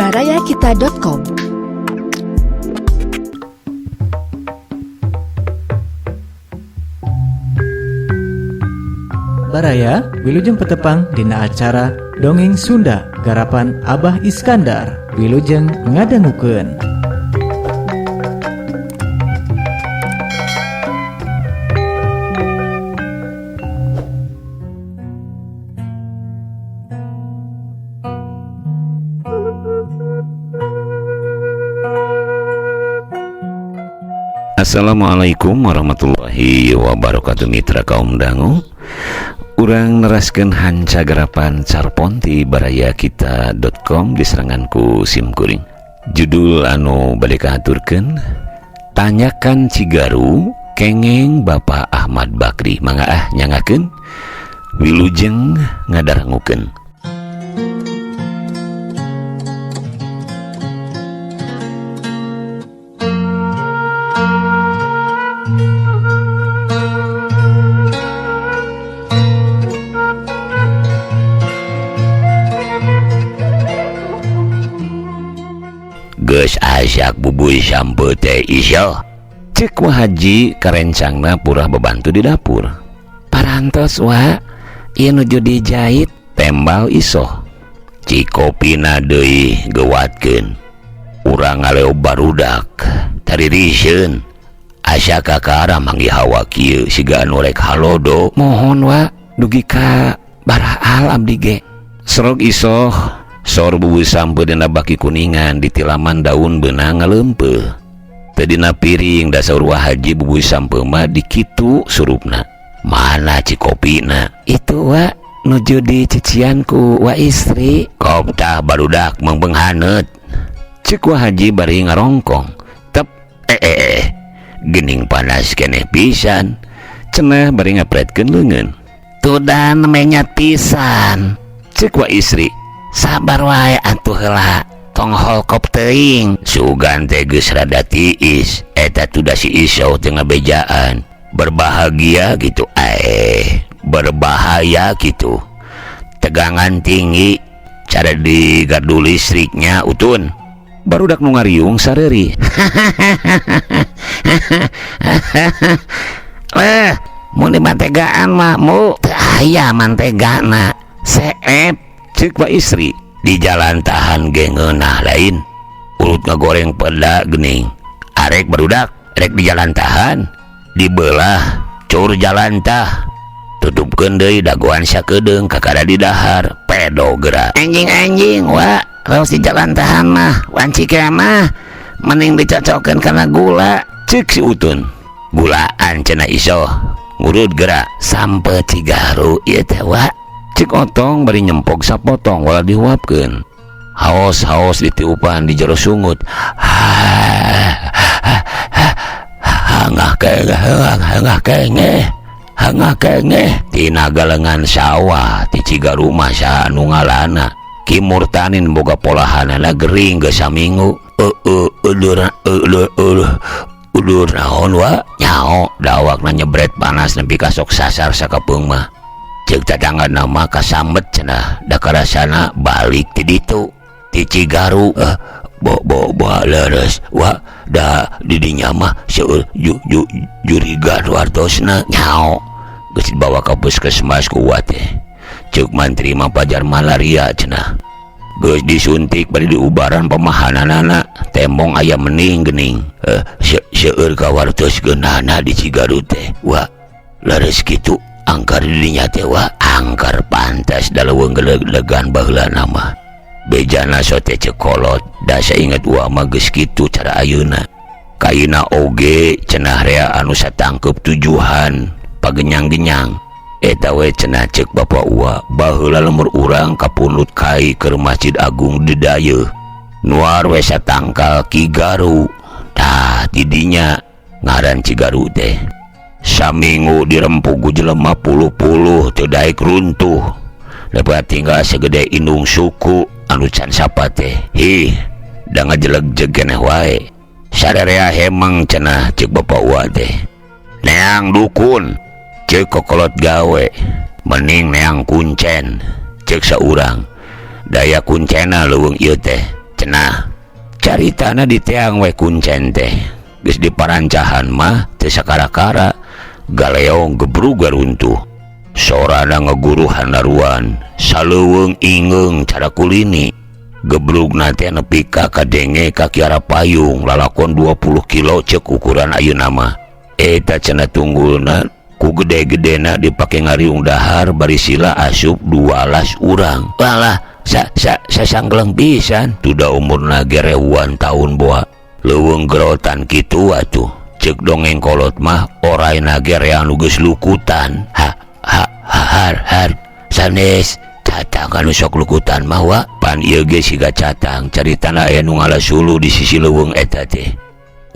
barayakita.com. Baraya, wilujeng petepang dina acara Dongeng Sunda garapan Abah Iskandar. Wilujeng ngadangukeun. Assalamualaikum warahmatullahi wabarakatuh mitra kaum dangu. Urang neraskeun hanca garapan carpon ti barayakita.com diserangan ku simkuring. Judul anu bade kahaturkeun, Tanyakan Cigaru kengeng Bapak Ahmad Bakri. Mangga ah nyangakeun, wilujeng ngadarangukeun. Geus asak bubuy sampeu teh isyo. Cek Wa Haji karencangna purah bebantu di dapur. Parantos wa, ieu nuju dijait tembal isoh. Cikopina deui gewatkeun. Urang ngaleo barudak taririseun. Asa kakara manggih hawa kieu siga anu rek halodo. Mohon wa, dugi ka baraal abdi ge. Serog isoh sor bubuy sampeu dina baki kuningan ditilaman daun beunang ngaleumpeuh. Teu dina piring da saur Wa Haji bubuy sampeu mah dikitu surupna. Mana cikopina? Itu wa nuju dicician ku wa istri. Koptah barudak meungpeung haneut. Cek Wa Haji bari ngarongkong. Tep gening panas keneh pisan. Cenah bari ngapretkeun leungeun. Tudan menyat pisan. Cek wa istri. Sabar wae atuh heula, tong holkop teuing. Sugan teh geus rada tiis, eta tuh da si Isau teu ngabejaan. Berbahagia gitu, berbahaya gitu. Tegangan tinggi, cara di gardu listriknya utun. Barudak nu ngariung sareuri. Mun dimantegaan mah mu teu aya mantegana. Seep. Cek wa istri di jalan tahan ge ngeunah lain. Urut ngagoreng peda geuning. Arek barudak rek di jalan tahan, dibelah cur jalan tah. Tutupkeun deui dagoan sakedeung kakara di dahar, pedo geura. Anjing-anjing wa, raos di jalan tahan mah, wanci mah mending dicocokeun kana gula. Cek si Utun. Gulaan cenah isoh. Ngurut geura sampe Cigaru ieu teh wa. Cek Otong bari nyempog sapotong wala dihuapkeun. Haos-haos ditiupan di jero sungut. Hangah kengeh, hangah kengeh, hangah kengeh. Tina galengan sawah ti Cigaru mah saha anu ngalana. Ki Murtanin boga polahanana gering geus saminggu. Udur naon wa? Nyao dawakna nyebret panas nepi ka sok sasar sakapeung mah. Ceuk tatangga nama kasamet cenah da karasana balik ti ditu ti Cigaru. Bo leres wa da di dinya mah seueur juriga wartosna. Nyao geus dibawa ka puskesmas ku wa teh. Ceuk mantri mah pajar malaria cenah. Geus disuntik bari diubaran pemahananana tembong aya mening geuning. Seueur kawartos geunahna di Cigaru teh wa leres kitu. Angkar didinya teh wa angkar pantas da leuweung geleg-legan baheulana mah. Bejana sote cekolot da sainget wa mah geus kitu cara ayeuna. Kaina oge cenah rea anu satangkeup tujuhan pagenyang-genyang. Eta we cenah ceuk bapa uwa baheula lemur urang kapundut kai keur Masjid Agung di Dayeuh. Nuar we satangkal Kigaru. Tah didinya ngaran Cigaru teh. Saminggu dirempug ku jelema puluh-puluh teu daek runtuh. Lepat tinggal segede indung suku anu can sapa teh. Hih, da ngajeleg-jeg keneh wae. Sararea hemeng cenah ceuk bapa uwa teh. Neang dukun ceuk kokolot gawe, mending neang kuncen ceuk saurang. Daya kuncena leuweung ieu teh. Cenah caritana diteang we kuncen teh geus diparancahan mah teu sakara-kara galeong gebrug garuntuh sorana ngeguruhan naruan saleuweung ingeung cara kulini gebrugna teh nepi ka kadenge ka Kiara Payung lalakon 20 kilo ceuk ukuran ayeuna mah eta cenah tunggulna ku gede-gedena dipake ngariung dahar bari sila asup 12 urang. Walah sasanggleng pisan tuda umurna ge rewuan taun boa leuweung gerotan kitu atuh ceuk dongeng kolot mah oraina ge rea nu geus lukutan. Ha ha har har sanes catang anu sok lukutan mah wa pan ieu ge siga catang caritana aya nu ngalasulu di sisi leuweung eta teh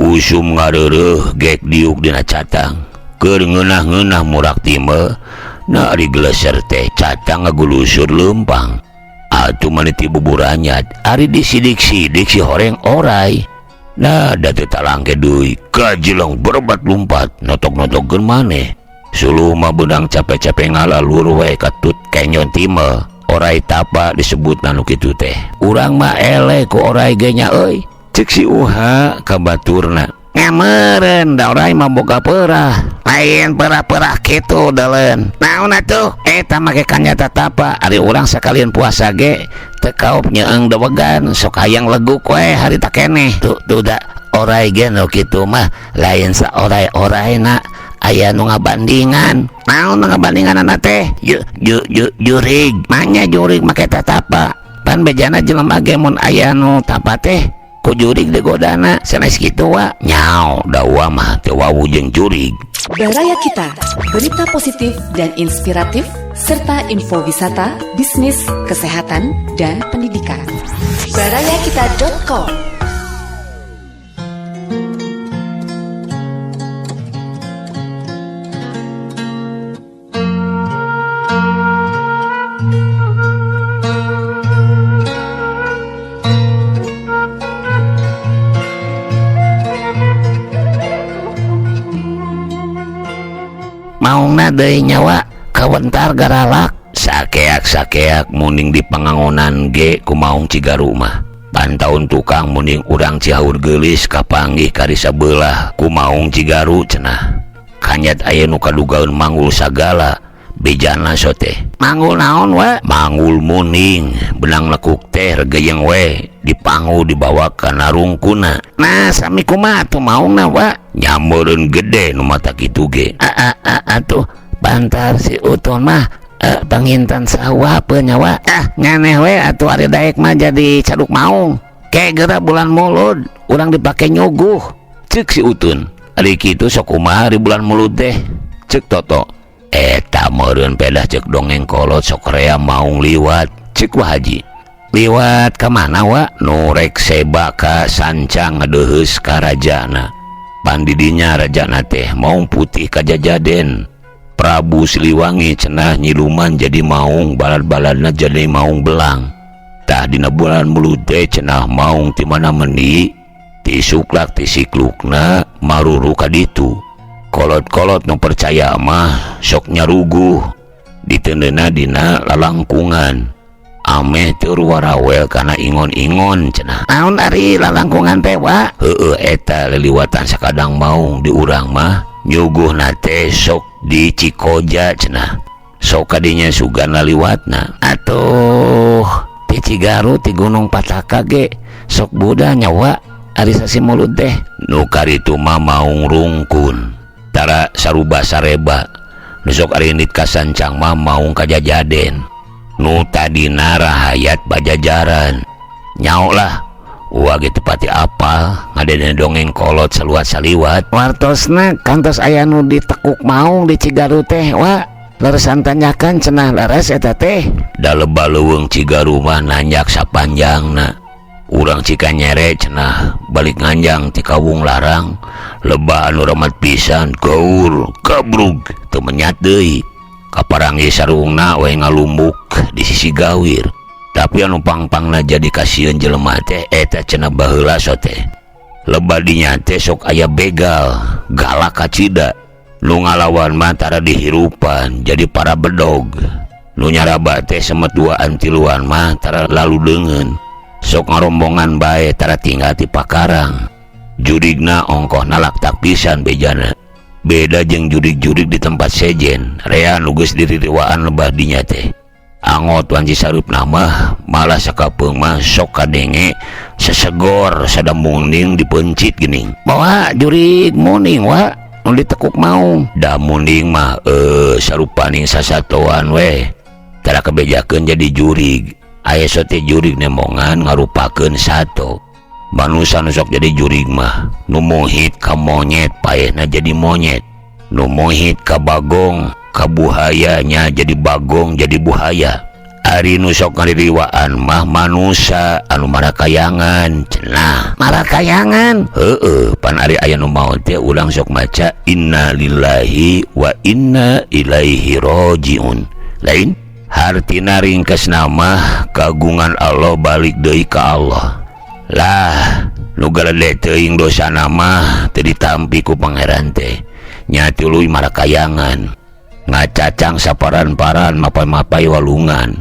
usum ngareureuh gek diuk dina catang keur ngeunah-ngeunah murak time na ari geleser teh catang ngagulusur leumpang atuh mani ti buburanyat ari disidik-sidik si horeng orai nah da teu talangke deui kajilong berobat lumpat notok-notokkeun maneh suluh mah beunang capek-capek ngalalur we katut kenyon time orai tapa disebutna nu kitu teh urang mah eleh ku orai ge nya euy ceuk si Uha ka baturna ngameureun da orai mah boga peurah lain peurah-peurah kitu deuleun naon atuh eta make kanyata tapa ari urang sakalian puasa ge teu kaop nyeung dewegan sok hayang leguk we harita keneh tuh tuh da orai ge nu kitu mah lain saorai-oraina aya nu ngabandingan naon nu ngabandinganana teh jurig manya jurig make tatapa pan bejana jelema ge mun aya nu tapa teh ku jurig digodana sanes kitu wa nyao da wa mah teu wawuh jeung jurig. Baraya Kita, berita positif dan inspiratif serta info wisata, bisnis, kesehatan, dan pendidikan. Barayakita.com. Maungna deui nyawa kawentar garalak sakeak-sakeak muning di pangangonan ge ku maung Cigaru mah pantaun tukang muning urang Cihaur Geulis kapanggih kari sabelah ku maung Cigaru cenah kanyat aya nu kadugaeun manggul sagala bejana sote manggul naon we manggul muning benang lekuk teh regeyeng we dipangu dibawa ka narungkuna nah sami kumaha atuh maungna wa nyameureun gede nu mata kitu ge atuh bantar si Uton mah pangintan sahuapeun nyawa ah nganeh we atuh ari daek mah jadi caduk maung ke geura bulan Mulud urang dipake nyuguh ceuk si Utun ari kitu sok kumaha ari bulan Mulud teh ceuk Toto eta meureun pedah ceuk dongeng kolot sok rea maung liwat ceuk Wa Haji liwat ka mana wa nu rek seba ka sancang ngadeheus ka rajana pandidinya rajana teh maung putih kajajaden Prabu Siliwangi cenah nyiluman jadi maung balad-baladna jadi maung belang tah dina bulan Mulud teh cenah maung ti mana meuni ti suklak ti siklukna maruru ka ditu kolot-kolot nu percaya mah sok nyaruguh diteundeuna dina lalangkungan ameh teu warawel kana ingon-ingon cenah naon ari lalangkungan teh wa heueuh eta liliwatan sakadang maung di urang mah nyuguhna teh sok di Cikoja cenah sok kadinya sugan laliwatna atuh ti Cigaru ti Gunung Pataka ge sok buda nyawa ari sasi Mulud teh nu karitu mah maung rungkun tara saruba sareba nu sok ari indit ka sancang mah maung kajajaden nu tadina rahayat Bajajaran nyao lah Wah gitu pati apal ngadene dongeng kolot saluat saliwat wartosna kantos aya nu ditekuk maung di Cigaru teh wa leresan tanyakan cenah leres eta teh da leba leuweung Cigaru mah nanjak sapanjangna urang Cikanyere cenah balik nganjang ti Kawung Larang leba anu remet pisan gaur kabrug teu menyat deui kaparangi sarungna we ngalumbuk di sisi gawir tapi anu pangpangna jadi kasieun jelema teh eta cenah baheula sote leba dinya teh sok aya begal galak kacida nu ngalawan mah tara dihirupan jadi para bedog nu nyaraba teh semet duaan tiluan mah tara lalu deungeun Sok ngarombongan bae tara tinggal ti pakarang. Jurigna ongkohna laktak pisan bejana. Beda jeung jurig-jurig di tempat sejen, rea nu geus diririwaan lebah dinya teh. Angot wanci sareupna mah malah sakapeung mah sok kadenge sesegor sadamunding dipencit geuning. Bawa jurig muning wa nu ditekuk maung. Da munding mah sarupaning sasatoan weh. Tara kebejakeun jadi jurig. Aya sote jurig nemongan ngarupakeun sato. Manusa nu sok jadi jurig mah nu muhit ka monyet paehna jadi monyet, nu muhit ka bagong ka buhayanya jadi bagong jadi buhaya. Ari nu sok ngaririwaan mah manusa anu marakayangan cenah. Marakayangan heueuh pan ari aya nu maot teh urang sok maca innalillahi wa inna ilaihi rajiun. Lain hartina ringkesna mah kagungan Allah balik deui ka Allah. Lah nu galede teuing dosana mah teu ditampi ku pangeran teh. Nya tuluy marakayangan ngacacang saparan-paran mapai-mapai walungan.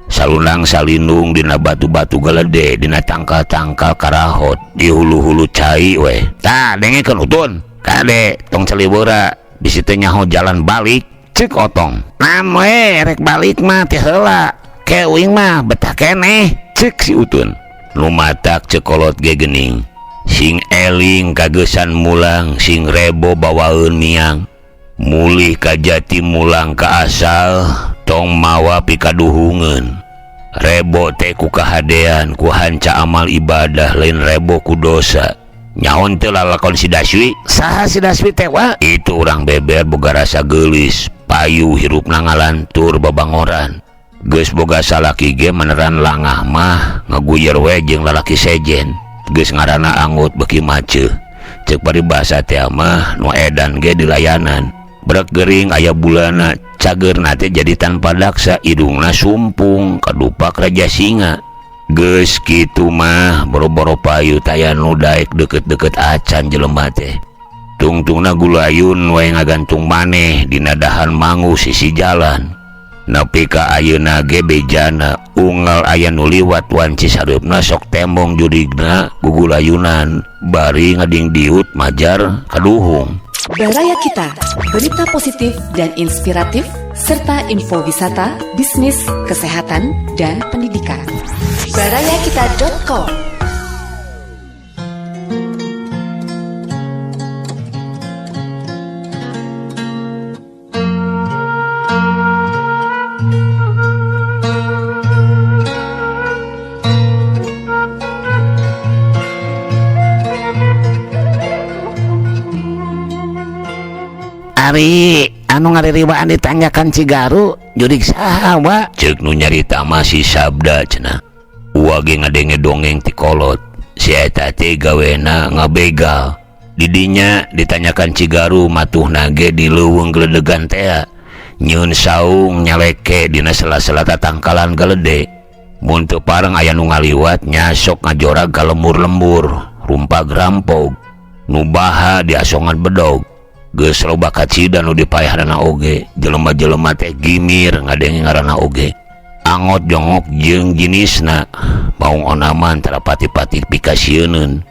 Salunang salindung dina batu-batu galede dina tangkal-tangkal karahot di hulu-hulu cai weh. Tah dengekeun utun kade tong calibeura bisi teu nyaho jalan balik ceuk otong. Nam we rek balik mah teh heula ke uing mah betah keneh ceuk si utun. Nu matak cekolot ge geuning sing eling kagesan mulang sing rebo bawaeun miang mulih ka jati mulang ka asal tong mawa pikaduhungeun. Rebo teh ku kahadean ku hanca amal ibadah lain rebo ku dosa. Nyaon teu lalakon si Daswi? Saha si Daswi teh wa? Itu urang beber boga rasa geulis payu hirupna ngalantur babangoran. Geus boga salaki ge meneran langah mah ngaguyer we jeung lalaki sejen. Geus ngaranna anggut beuki maceuh. Ceuk paribasa teh mah nu edan ge dilayanan. Brek gering aya bulana cageurna teh jadi tanpa daksa idungna sumpung kadupak raja singa. Geus kitu mah boro-boro payu taya nu daek deukeut-deukeut acan jelema teh. Tungtungna gulayun we ngagantung maneh dina dahan mangu sisi jalan. Nepi ka ayeuna ge bejana unggal aya nu liwat wanci sareupna sok tembong jurigna gugulayunan bari ngadingdiut majar kaduhung. Baraya Kita, berita positif dan inspiratif serta info wisata, bisnis, kesehatan, dan pendidikan. Barayakita.com. Ari anu ngaririwaan ditanyakan Cigaru jurig saha wa? Ceuk nu nyarita mah si Sabda cenah. Uwa ge ngadenge dongeng ti kolot. Si eta teh gawena ngabegal. Didinya ditanyakan Cigaru matuhna ge di leuweung geledegan tea. Nyieun saung nyaleke dina sela-sela tatangkalan galede. Mun teu pareng aya nu ngaliwat nya sok ngajorag ka lembur-lembur, rumpag rampog. Nu baha diasongan bedog. Geus loba kacida nu dipaehanana oge, jelema-jelema teh gimir ngadenge ngaranna oge. Angot jongok jeung jinisna, maung onaman tara pati-pati pikasieuneun.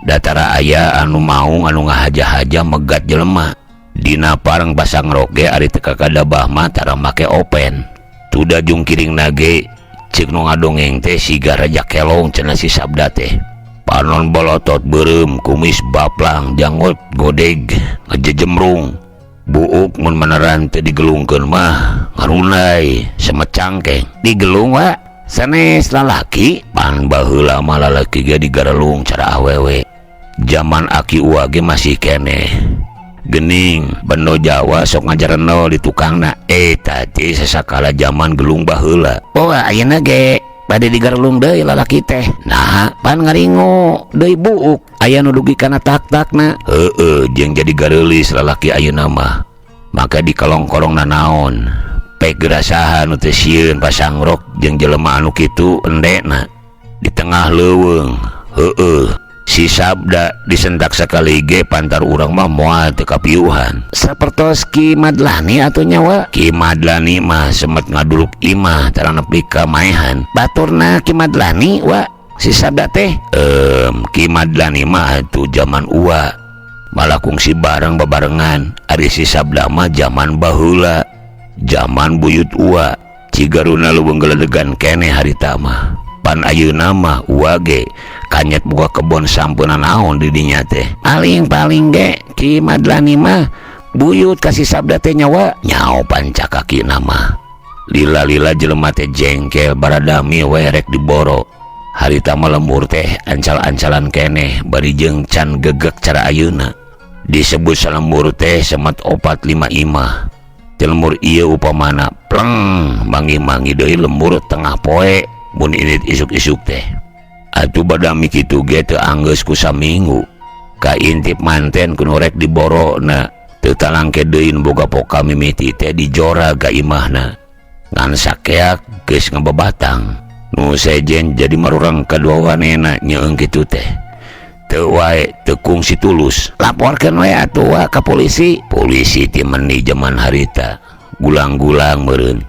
Datara aya anu maung anu ngahaja-haja megat jelema. Dina pareng pasangrok ge ari teu kakadabah mah tara make open. Tuda jungkiringna ge ceuk nu ngadongeng teh siga raja kelong cenah si Sabda teh. Panon bolotot beureum kumis baplang janggot godeg ngejejemrung. Buuk mun meneran teu digelungkeun mah ngarunai semecangkeng. Digelung wa sanes lalaki pan baheula mah lalaki ge digarelung cara awewe. Jaman aki uwa ge masih keneh. Gening bendo Jawa sok ngajarenol di tukangna. Eta teh sasakala jaman gelung baheula. Oh ayeuna ge bade digarelung deui lalaki teh. Nah, pan ngaringu deui buuk aya nu dugi kana tak-takna. Heueuh jeung jadi gareulis lalaki ayeuna mah. Maka dikalongkorong nanaon. Pek gerasaha nu teu sieun pasangrok jeung jelema anu kitu endekna. Di tengah leuweung. Heueuh si Sabda disentak sakali ge pantar urang mah moal teu kapiuhan. Sapertos Ki Madlani atuh nyawa. Ki Madlani mah semet ngaduluk imah tara nepi ka maehan. Baturna Ki Madlani wa Si Sabda teh Ki Madlani mah atuh jaman uwa malah kungsi bareng babarengan. Ari si Sabda mah jaman baheula, jaman buyut uwa. Cigaruna leuweung geledegan keneh harita mah. Pan ayeuna mah uwa ge kanyet buka kebon sampeuna naon di dinya teh. Paling-paling ge Ki Madlani mah buyut ka si Sabda teh nyawa nyao pancakaki nama. Lila-lila jelema teh jengkel baradami we rek diboro. Harita mah lembur teh ancal-ancalan keneh bari jeung can gegek cara ayeuna. Disebut salembur teh semat 4 5 imah. Teu lembur ieu upamana pleng mangi-mangi deui lembur tengah poe mun init isuk-isuk teh. Atuh badami kitu ge teu anggeus ku saminggu. Kaintip manten ku nu rek diborona. Teu talangke deui nu boga poka mimiti teh dijora ka imahna. Ngan sakeak geus ngababatang. Nu sejen jadi marurang kadua wanena nyeung kitu teh. Teu wae teu kungsi tulus. Laporkeun we atuh wa ka polisi. Polisi ti meni jaman harita. Gulang-gulang meureun.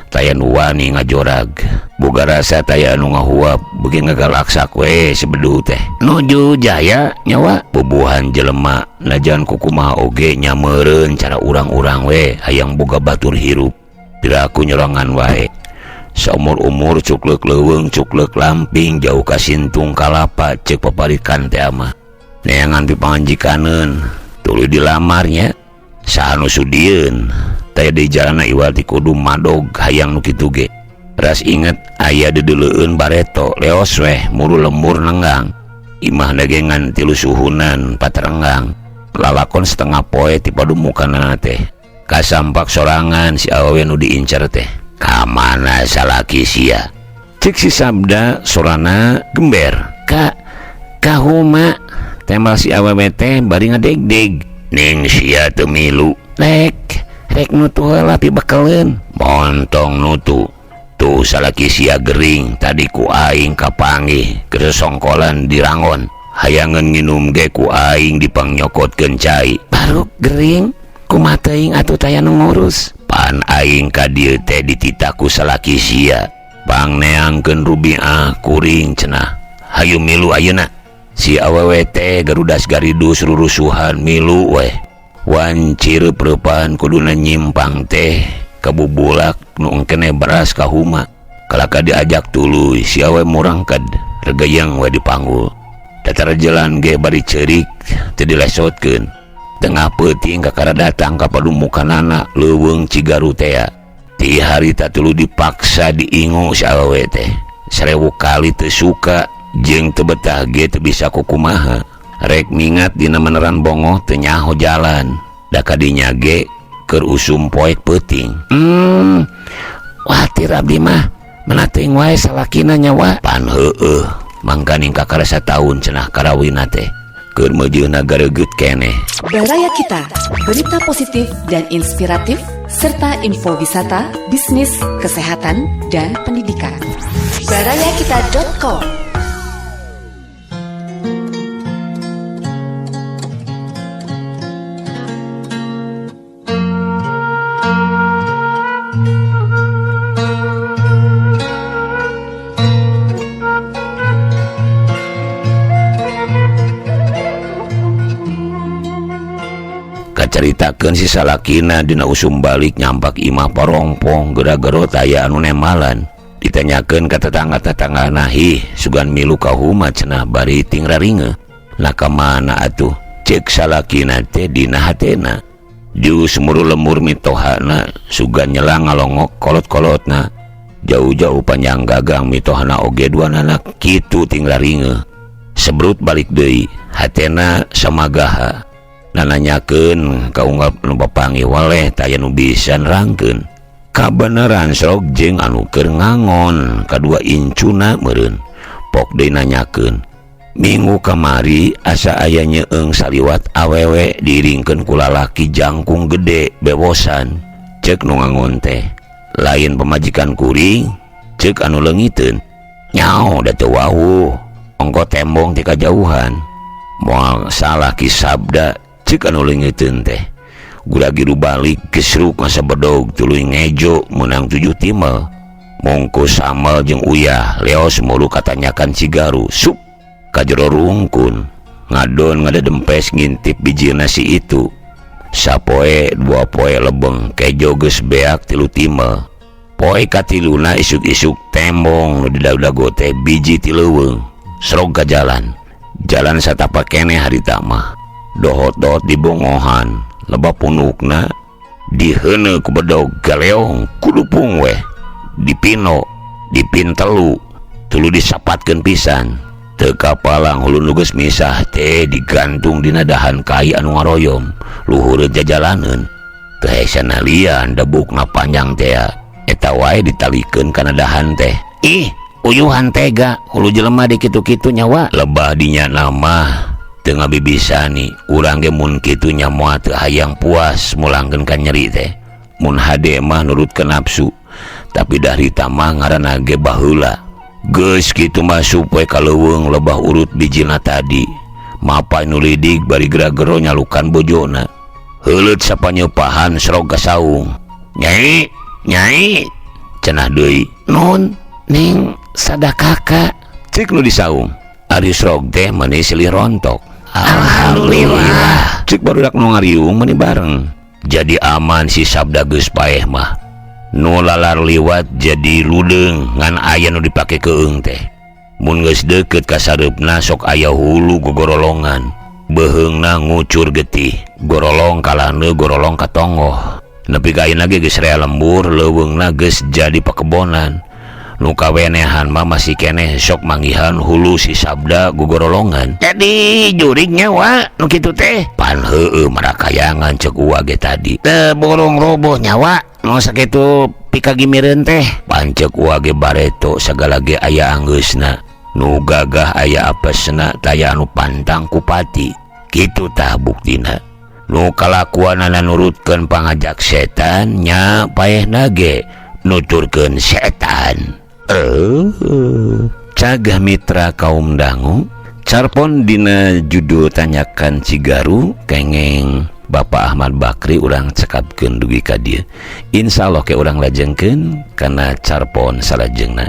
Taya nu wani ngajorag. Boga rasa taya anu ngahuap beuki ngagalaksak we sebedu teh. Nuju jaya nyawa bubuhan jelema najan kukumaha oge nya meureun cara urang-urang we hayang boga batur hirup. Piraku nyorangan wae. Saumur-umur cuklek leuweung cuklek lamping jauh ka sintung kalapa ceuk paparikan teh mah. Neangan pipangjikaneun tuluy dilamarnya saha nu sudieun. Taya di jalana iwal ti kudu madog hayang nu kitu ge. Ras inget aya dedeleueun bareto leos weh muru lembur nenggang. Imahna ge ngan tilu suhunan patrenggang. Lalakon setengah poe ti padumukanana teh. Kasampak sorangan si awewe nu diincar teh. Ka mana salaki sia? Cek si Sabda sorana gember. Ka kahuma tembal si awewe teh bari ngadegdeg. Ning sia teu milu. Rek rek nutu heula pibekeleun. Montong nutu. Tuh salaki sia gering tadi ku aing kapanggih keur songkolan dirangon. Hayangeun nginum ge ku aing dipangnyokotkeun cai. Baruk gering kumaha teuing atuh taya nu ngurus. Pan aing ka dieu teh dititah ku salaki sia. Pangneangkeun rubiah kuring cenah. Hayu milu ayeuna. Si awewe teh garudas garidus rurusuhan milu weh. Wanci reup-reupan kuduna nyimpang teh kabubulak nu engkene beras ka huma. Kalaka diajak tuluy si awe murangked regeyeng we dipanggul. Tatar jalan ge bari ceurik teu dilesotkeun. Tengah peuting kakara datang ka padumukanana leuweung Cigaru tea. Ti harita tuluy dipaksa diingu si awewe teh. 1000 kali teu suka jeung teu betah ge teu bisa kukumaha. Rek mingat dina meneran bongoh teu nyaho jalan. Da kadinya ge keur usum poek peuting. Watir abdi mah menateuing wae salakina nyawa. Pan heueuh mangkaning kakara sataun cenah karawina teh. Keur meujeuhna gareugeut keneh. Baraya Kita, berita positif dan inspiratif serta info wisata, bisnis, kesehatan, dan pendidikan. Barayakita.com. Caritakeun si salakina dina usum balik nyampak imah parongpong gera-gero taya anu nemalan. Ditanyakeun ka tetangga-tetanggana, hih sugan milu ka huma cenah bari ting raringe. Nah ka mana atuh? Ceuk salakina teh dina hatena. Jus muru lemur mitohana sugan nyelang ngalongok kolot-kolotna. Jauh-jauh panjang gagang mitohana oge duanana kitu ting raringe. Sebrut balik deui hatena samagaha. Nananyakeun ka unggal nu papanggih waleh taya nu bisa nerangkeun. Kabeneran sok jeung anu keur ngangon kadua incuna meureun. Pok deui nanyakeun. Minggu kamari asa aya nyeung saliwat awewe diiringkeun ku lalaki jangkung gede bewosan. Ceuk nu ngangon teh. Lain pamajikan kuring, ceuk anu leungiteun. Nyao da teu wawuh, ongko tembong ti kajauhan. Moal salah Ki Sabda ceuk anu leungiteun teh. Guragiru balik gesruk masa bedog tuluy ngejo menang 7 timel. Mungkus sambal jeung uyah leos mulu katanyakan Cigaru sup ka jero rungkun. Ngadon ngadedempes ngintip biji nasi itu. Sapoe dua poe lebeng kejo geus beak tilu timel. Poe katiluna isuk-isuk tembong nu didago teh biji ti leuweung. Srog ka jalan. Jalan satapak keneh harita mah. Dohot-dohot dibongohan, lebah punukna diheuneu ku bedog galeong kudupung weh. Dipino, dipintelu, tuluy disapatkeun pisan. Teu kapalang hulu nu geus misah teh digantung dina dahan kai anu ngaroyom, luhureun jajalaneun. Teu hese nalian debukna panjang tea. Eta wae ditalikeun kana dahan teh. Ih, uyuhan tega hulu jelema di kitu-kitu nyawa. Lebah dinya mah teu ngabibisani, urang ge mun kitu nya moal teu hayang puas mulangkeun ka nyeri teh. Mun hade mah nurutkeun nafsu, tapi darita mah ngaranna ge baheula. Geus kitu mah sup we ka leuweung lebah urut bijina tadi. Mapay nu lidik bari gera-gero nyalukan bojona. Heuleut sapanyepahan srog ka saung. Nyai, nyai, cenah deui. Nun, ning sadakaka. Cik nu di saung. Ari srog teh meuni silih rontok. Alhamdulillah. Cik barudak nu ngariung meuni bareng. Jadi aman si Sabda geus paeh mah. Nu lalar liwat jadi ludeung ngan aya nu dipake keung teh. Mun geus deukeut ka sareupna sok aya hulu gogorolongan. Beuheungna ngucur getih, gorolong kalane gorolong ka tonggoh. Nepi ka ayeuna ge geus rea lembur, leuweungna geus jadi pakebonan. Nu kawenehan mah masih keneh sok manggihan hulu si Sabda gogorolongan. Jadi jurig nyawa nu kitu teh. Pan heueuh marakayangan ceuk uwa ge tadi. Teu borong roboh nyawa nu sakitu pikagimireun teh. Pancek uwa ge bareto sagala ge aya anggeusna. Nu gagah aya apesna taya anu pantang kupati. Kitu tah buktina. Nu kalakuanana nurutkeun pangajak setan nya paehna ge nuturkeun setan. Cagah mitra kaum dangu, carpon dina judul tanyakan Cigaru kengeng Bapak Ahmad Bakri urang cekapkeun dugi ka dieu. Insyaallah ke urang lajengkeun kana carpon salajengna.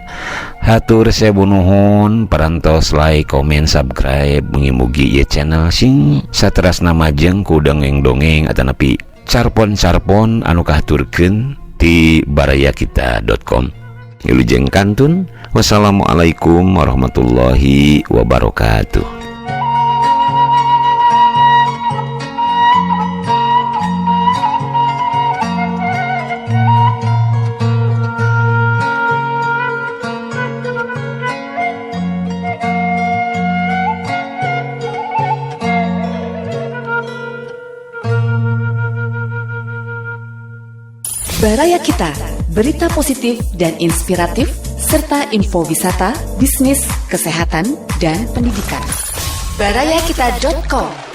Hatur sewu nuhun parantos like, komen, subscribe mugi-mugi ieu channel sing saterasna majeng ku dongeng-dongeng atanapi carpon-carpon anu kahaturkeun ti barayakita.com. Wilujeng kantun. Wassalamualaikum warahmatullahi wabarakatuh. Baraya Kita, berita positif dan inspiratif, serta info wisata, bisnis, kesehatan, dan pendidikan. Barayakita.com.